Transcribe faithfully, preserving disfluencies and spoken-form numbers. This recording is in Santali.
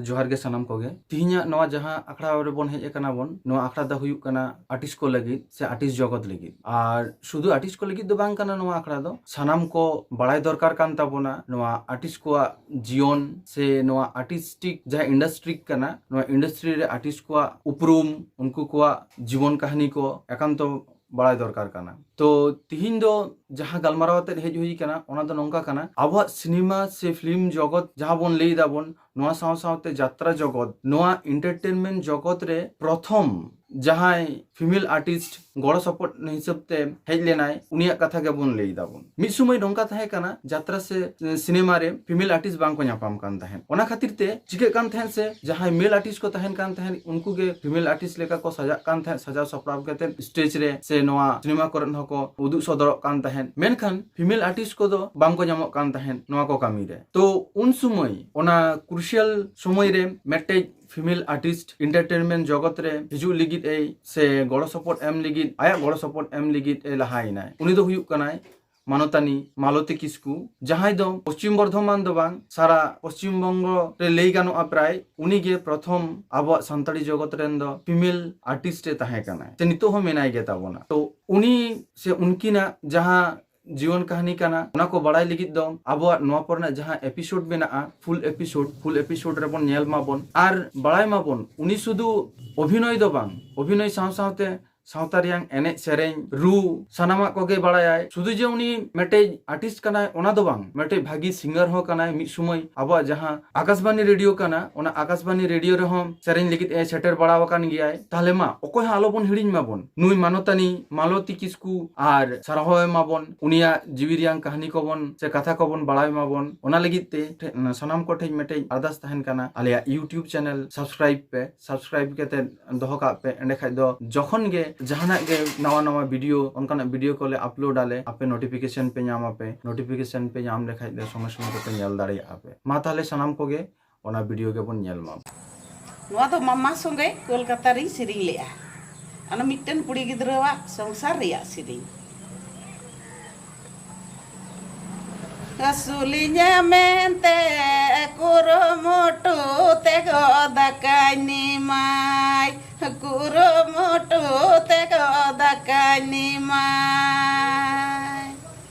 ᱡᱚᱦᱟᱨ ᱜᱮ ᱥᱟᱱᱟᱢ ᱠᱚᱜᱮ᱾ ᱛᱤᱦᱤᱧᱟᱜ ᱱᱚᱣᱟ ᱡᱟᱦᱟᱸ ᱟᱠᱷᱲᱟ ᱨᱮᱵᱚᱱ ᱦᱮᱡ ᱟᱠᱟᱱᱟ ᱵᱚᱱ, ᱱᱚᱣᱟ ᱟᱠᱷᱲᱟ ᱫᱚ ᱦᱩᱭᱩᱜ ᱠᱟᱱᱟ ᱟᱨᱴᱤᱥᱴ ᱠᱚ ᱞᱟᱹᱜᱤᱫ ᱥᱮ ᱟᱨᱴᱤᱥᱴ ᱡᱚᱜᱚᱛ ᱞᱟᱹᱜᱤᱫ᱾ ᱟᱨ ᱥᱩᱫᱷᱩ ᱟᱨᱴᱤᱥᱴ ᱠᱚ ᱞᱟᱹᱜᱤᱫ ᱫᱚ ᱵᱟᱝ ᱠᱟᱱᱟ ᱱᱚᱣᱟ ᱟᱠᱷᱲᱟ ᱫᱚ, ᱥᱟᱱᱟᱢ ᱠᱚ ᱵᱟᱲᱟᱭ ᱫᱚᱨᱠᱟᱨ ᱠᱟᱱ ᱛᱟᱵᱚᱱᱟ ᱱᱚᱣᱟ ᱟᱨᱴᱤᱥᱴ ᱠᱚᱣᱟᱜ ᱡᱤᱭᱚᱱ ᱥᱮ ᱱᱚᱣᱟ ᱟᱨᱴᱤᱥᱴᱤᱠ ᱡᱟᱦᱟᱸ ᱤᱱᱰᱟᱥᱴᱨᱤ ᱠᱟᱱᱟ, ᱱᱚᱣᱟ ᱤᱱᱰᱟᱥᱴᱨᱤ ᱨᱮ ᱟᱨᱴᱤᱥᱴ ᱠᱚᱣᱟᱜ ᱩᱯᱨᱩᱢ, ᱩᱱᱠᱩ ᱠᱚᱣᱟᱜ ᱡᱤᱵᱚᱱ ᱠᱟᱹᱦᱱᱤ ᱠᱚ ᱮᱠᱟᱱᱛᱚ ᱵᱟᱲᱟᱭ ᱫᱚᱨᱠᱟᱨ ᱠᱟᱱᱟ᱾ ᱛᱚ ᱛᱤᱦᱤᱧ ᱫᱚ ᱡᱟᱦᱟᱸ ᱜᱟᱞᱢᱟᱨᱟᱣ ᱟᱛᱮᱫ ᱦᱮᱡ ᱦᱩᱭ ᱠᱟᱱᱟ, ᱚᱱᱟ ᱫᱚ ᱱᱚᱝᱠᱟ ᱠᱟᱱᱟ, ᱟᱵᱚᱣᱟᱜ ᱥᱤᱱᱮᱢᱟ ᱥᱮ ᱯᱷᱤᱞᱢ ᱡᱚᱜᱚᱛ ᱡᱟᱦᱟᱸ ᱵᱚᱱ ᱞᱟᱹᱭ ᱫᱟᱵᱚᱱ, ᱱᱚᱣᱟ ᱥᱟᱶ ᱥᱟᱶᱛᱮ ᱡᱟᱛᱨᱟ ᱡᱚᱜᱚᱛ, ᱱᱚᱣᱟ ᱮᱱᱴᱟᱨᱴᱮᱱᱢᱮᱱᱴ ᱡᱚᱜᱚᱛ ᱨᱮ ᱯᱨᱚᱛᱷᱚᱢ ᱡᱟᱦᱟᱸᱭ ᱯᱷᱤᱢᱮᱞ ᱟᱨᱴᱤᱥᱴ ᱜᱚᱲᱚ ᱥᱚᱯᱚᱦᱚᱫ ᱦᱤᱥᱟᱹᱵ ᱛᱮ ᱦᱮᱡ ᱞᱮᱱᱟᱭ, ᱩᱱᱤᱭᱟᱜ ᱠᱟᱛᱷᱟ ᱜᱮᱵᱚᱱ ᱞᱟᱹᱭ ᱫᱟᱵᱚᱱ᱾ ᱢᱤᱫ ᱥᱚᱢᱚᱭ ᱱᱚᱝᱠᱟ ᱛᱟᱦᱮᱸ ᱠᱟᱱᱟ, ᱡᱟᱛᱨᱟ ᱥᱮ ᱥᱤᱱᱮᱢᱟ ᱨᱮ ᱯᱷᱤᱢᱮᱞ ᱟᱨᱴᱤᱥᱴ ᱵᱟᱝ ᱠᱚ ᱧᱟᱯᱟᱢ ᱠᱟᱱ ᱛᱟᱦᱮᱸᱫ᱾ ᱚᱱᱟ ᱠᱷᱟᱹᱛᱤᱨ ᱛᱮ ᱪᱤᱠᱟᱹᱜ ᱠᱟᱱ ᱛᱟᱦᱮᱸᱫ, ᱥᱮ ᱡᱟᱦᱟᱸᱭ ᱢᱮᱞ ᱟᱨᱴᱤᱥᱴ ᱠᱚ ᱛᱟᱦᱮᱱ ᱠᱟᱱ ᱛᱟᱦᱮᱸᱫ, ᱩᱱᱠᱩ ᱜᱮ ᱯᱷᱤᱢᱮᱞ ᱟᱨᱴᱤᱥᱴ ᱞᱮᱠᱟ ᱠᱚ ᱥᱟᱡᱟᱜ ᱠᱟᱱ ᱛᱟᱦᱮᱸᱫ, ᱥᱟᱡᱟᱣ ᱥᱟᱯᱲᱟᱣ ᱠᱟᱛᱮᱫ ᱥᱴᱮᱡᱽ ᱨᱮ ᱥᱮ ᱱᱚᱣᱟ ᱥᱤᱱᱮᱢᱟ ᱠᱚᱨᱮ ᱦᱚᱸᱠᱚ ᱩᱫᱩᱜ ᱥᱚᱫᱚᱨᱚᱜ ᱠᱟᱱ ᱛᱟᱦᱮᱸᱫ᱾ ᱢᱮᱱᱠᱷᱟᱱ ᱯᱷᱤᱢᱮᱞ ᱟᱨᱴᱤᱥᱴ ᱠᱚᱫᱚ ᱵᱟᱝ ᱠᱚ ᱧᱟᱢᱚᱜ ᱠᱟᱱ ᱛᱟᱦᱮᱸᱫ ᱱᱚᱣᱟ ᱠᱚ ᱠᱟᱹᱢᱤ ᱨᱮ᱾ ᱛᱚ ᱩᱱ ᱥᱚᱢᱚᱭ, ᱚᱱᱟ ᱠᱨᱩᱥᱤᱭᱟᱞ ᱥᱚᱢᱚᱭ ᱨᱮ, ᱢᱤᱫᱴᱮᱡ ᱯᱷᱤᱢᱮᱞ ᱟᱨᱴᱤᱥᱴ ᱮᱱᱴᱟᱨᱴᱮᱱᱢᱮᱱᱴ ᱡᱚᱜᱚᱛ ᱨᱮ ᱦᱤᱡᱩᱜ ᱞᱟᱹᱜᱤᱫ ᱮᱭ ᱥᱮ ᱜᱚᱲᱚ ᱥᱚᱯᱚᱦᱚᱫ ᱮᱢ ᱞᱟᱹᱜᱤᱫ, ᱟᱭᱟᱜ ᱜᱚᱲᱚ ᱥᱚᱯᱚᱦᱚᱫ ᱮᱢ ᱞᱟᱹᱜᱤᱫ ᱮ ᱞᱟᱦᱟᱭᱮᱱᱟᱭ᱾ ᱩᱱᱤ ᱫᱚ ᱦᱩᱭᱩᱜ ᱠᱟᱱᱟᱭ ᱢᱟᱱᱚᱛᱟᱱᱤ ᱢᱟᱞᱚᱛᱤ ᱠᱤᱥᱠᱩ, ᱡᱟᱦᱟᱸᱭ ᱫᱚ ᱯᱚᱥᱪᱤᱢ ᱵᱚᱨᱫᱷᱚᱢᱟᱱ ᱫᱚ ᱵᱟᱝ, ᱥᱟᱨᱟ ᱯᱚᱥᱪᱤᱢ ᱵᱚᱝᱜᱚ ᱨᱮ ᱞᱟᱹᱭ ᱜᱟᱱᱚᱜᱼᱟ ᱯᱨᱟᱭ ᱩᱱᱤ ᱜᱮ ᱯᱨᱚᱛᱷᱚᱢ ᱟᱵᱚᱣᱟᱜ ᱥᱟᱱᱛᱟᱲᱤ ᱡᱚᱜᱚᱛ ᱨᱮᱱ ᱫᱚ ᱯᱷᱤᱢᱮᱞ ᱟᱨᱴᱤᱥᱴ ᱮ ᱛᱟᱦᱮᱸ ᱠᱟᱱᱟᱭ, ᱥᱮ ᱱᱤᱛᱚᱜ ᱦᱚᱸ ᱢᱮᱱᱟᱭ ᱜᱮ ᱛᱟᱵᱚᱱᱟ᱾ ᱛᱚ ᱩᱱᱤ ᱥᱮ ᱩᱱᱠᱤᱱᱟᱜ ᱡᱟᱦᱟᱸ ᱡᱤᱭᱚᱱ ᱠᱟᱹᱦᱱᱤ ᱠᱟᱱᱟ, ᱚᱱᱟ ᱠᱚ ᱵᱟᱲᱟᱭ ᱞᱟᱹᱜᱤᱫ ᱫᱚ ᱟᱵᱚᱣᱟᱜ ᱱᱚᱣᱟ ᱯᱚᱨᱮᱱᱟᱜ ᱡᱟᱦᱟᱸ ᱮᱯᱤᱥᱳᱰ ᱢᱮᱱᱟᱜᱼᱟ, ᱯᱷᱩᱞ ᱮᱯᱤᱥᱳᱰ, ᱯᱷᱩᱞ ᱮᱯᱤᱥᱳᱰ ᱨᱮᱵᱚᱱ ᱧᱮᱞ ᱢᱟᱵᱚᱱ ᱟᱨ ᱵᱟᱲᱟᱭ ᱢᱟᱵᱚᱱ, ᱩᱱᱤ ᱥᱩᱫᱷᱩ ᱚᱵᱷᱤᱱᱚᱭ ᱫᱚ ᱵᱟᱝ, ᱚᱵᱷᱤᱱᱚᱭ ᱥᱟᱶ ᱥᱟᱶᱛᱮ ᱥᱟᱶᱛᱟ ᱨᱮᱭᱟᱝ ᱮᱱᱮᱡ ᱥᱮᱨᱮᱧ, ᱨᱩ, ᱥᱟᱱᱟᱢᱟᱜ ᱠᱚᱜᱮ ᱵᱟᱲᱟᱭᱟᱭ᱾ ᱥᱩᱫᱷᱩ ᱡᱮ ᱩᱱᱤ ᱢᱤᱫᱴᱮᱡ ᱟᱨᱴᱤᱥᱴ ᱠᱟᱱᱟᱭ ᱚᱱᱟ ᱫᱚ ᱵᱟᱝ, ᱢᱤᱫᱴᱮᱡ ᱵᱷᱟᱹᱜᱤ ᱥᱤᱝᱜᱟᱨ ᱦᱚᱸ ᱠᱟᱱᱟᱭ᱾ ᱢᱤᱫ ᱥᱚᱢᱚᱭ ᱟᱵᱚᱣᱟᱜ ᱡᱟᱦᱟᱸ ᱟᱠᱟᱥᱵᱟᱱᱤ ᱨᱮᱰᱤᱭᱳ ᱠᱟᱱᱟ, ᱚᱱᱟ ᱟᱠᱟᱥᱵᱟᱱᱤ ᱨᱮᱰᱤᱭᱳ ᱨᱮᱦᱚᱸ ᱥᱮᱨᱮᱧ ᱞᱟᱹᱜᱤᱫ ᱮ ᱥᱮᱴᱮᱨ ᱵᱟᱲᱟ ᱟᱠᱟᱱ ᱜᱮᱭᱟᱭ᱾ ᱛᱟᱦᱞᱮ ᱢᱟ ᱚᱠᱚᱭ ᱦᱚᱸ ᱟᱞᱚᱵᱚᱱ ᱦᱤᱲᱤᱧ ᱢᱟᱵᱚᱱ, ᱱᱩᱭ ᱢᱟᱱᱚᱛᱟᱱᱤ ᱢᱟᱞᱚᱛᱤ ᱠᱤᱥᱠᱩ ᱟᱨ ᱥᱟᱨᱦᱟᱣ ᱮ ᱢᱟᱵᱚᱱ, ᱩᱱᱤᱭᱟᱜ ᱡᱤᱣᱤ ᱨᱮᱭᱟᱝ ᱠᱟᱹᱦᱱᱤ ᱠᱚᱵᱚᱱ ᱥᱮ ᱠᱟᱛᱷᱟ ᱠᱚᱵᱚᱱ ᱵᱟᱲᱟᱭ ᱢᱟᱵᱚᱱ᱾ ᱚᱱᱟ ᱞᱟᱹᱜᱤᱫ ᱛᱮ ᱴᱷᱮ-, ᱥᱟᱱᱟᱢ ᱠᱚᱴᱷᱮᱱ ᱢᱤᱫᱴᱮᱡ ᱟᱨᱫᱟᱥ ᱛᱟᱦᱮᱱ ᱠᱟᱱᱟ, ᱟᱞᱮᱭᱟᱜ YouTube ᱪᱮᱱᱮᱞ ᱥᱟᱵᱥᱠᱨᱟᱭᱤᱵ ᱯᱮ, ᱥᱟᱵᱥᱠᱨᱟᱭᱤᱵ ᱠᱟᱛᱮ ᱫᱚᱦᱚ ᱠᱟᱜ ᱯᱮ᱾ ᱮᱸᱰᱮᱠᱷᱟᱡ ᱫᱚ ᱡᱚᱠᱷᱚᱱ ᱜᱮ ᱡᱟᱦᱟᱱᱟᱜ ᱜᱮ ᱱᱟᱣᱟ ᱱᱟᱣᱟ ᱵᱷᱤᱰᱤᱭᱳ, ᱚᱱᱠᱟᱱᱟᱜ ᱵᱷᱤᱰᱤᱭᱳ ᱠᱚᱞᱮ ᱟᱯᱞᱳᱰ ᱟᱞᱮ, ᱟᱯᱮ ᱱᱳᱴᱤᱯᱷᱤᱠᱮᱥᱚᱱ ᱯᱮ ᱧᱟᱢ ᱟᱯᱮ᱾ ᱱᱳᱴᱤᱯᱷᱤᱠᱮᱥᱚᱱ ᱯᱮ ᱧᱟᱢ ᱞᱮᱠᱷᱟᱡ ᱫᱚ ᱥᱚᱸᱜᱮ ᱥᱚᱸᱜᱮ ᱛᱮᱯᱮ ᱧᱮᱞ ᱫᱟᱲᱮᱭᱟᱜᱼᱟ ᱯᱮ᱾ ᱢᱟ ᱛᱟᱦᱞᱮ ᱥᱟᱱᱟᱢ ᱠᱚᱜᱮ ᱚᱱᱟ ᱵᱷᱤᱰᱤᱭᱳ ᱜᱮᱵᱚᱱ ᱧᱮᱞ ᱢᱟ᱾ ᱱᱚᱣᱟ ᱫᱚ ᱢᱟᱢᱟ ᱥᱚᱸᱜᱮ ᱠᱳᱞᱠᱟᱛᱟ ᱨᱤᱧ ᱥᱮᱨᱮᱧ ᱞᱮᱜᱼᱟ᱾ ᱚᱱᱟ ᱢᱤᱫᱴᱮᱱ ᱠᱩᱲᱤ ᱜᱤᱫᱽᱨᱟᱹᱣᱟᱜ ᱥᱚᱝᱥᱟᱨ ᱨᱮᱭᱟᱜ ᱥᱮᱨᱮᱧ᱾ ᱟᱹᱥᱩᱞᱤᱧᱟ ᱢᱮᱱᱛᱮ ᱠᱩᱨᱩᱢᱩᱴᱩ ᱛᱮ ᱫᱟᱠᱟᱧ ᱱᱤᱢᱟᱭ, ᱠᱩᱨᱩᱢᱩᱴᱩ ᱛᱮ ᱜᱚ ᱫᱟᱠᱟᱧ ᱱᱤᱢᱟᱭ᱾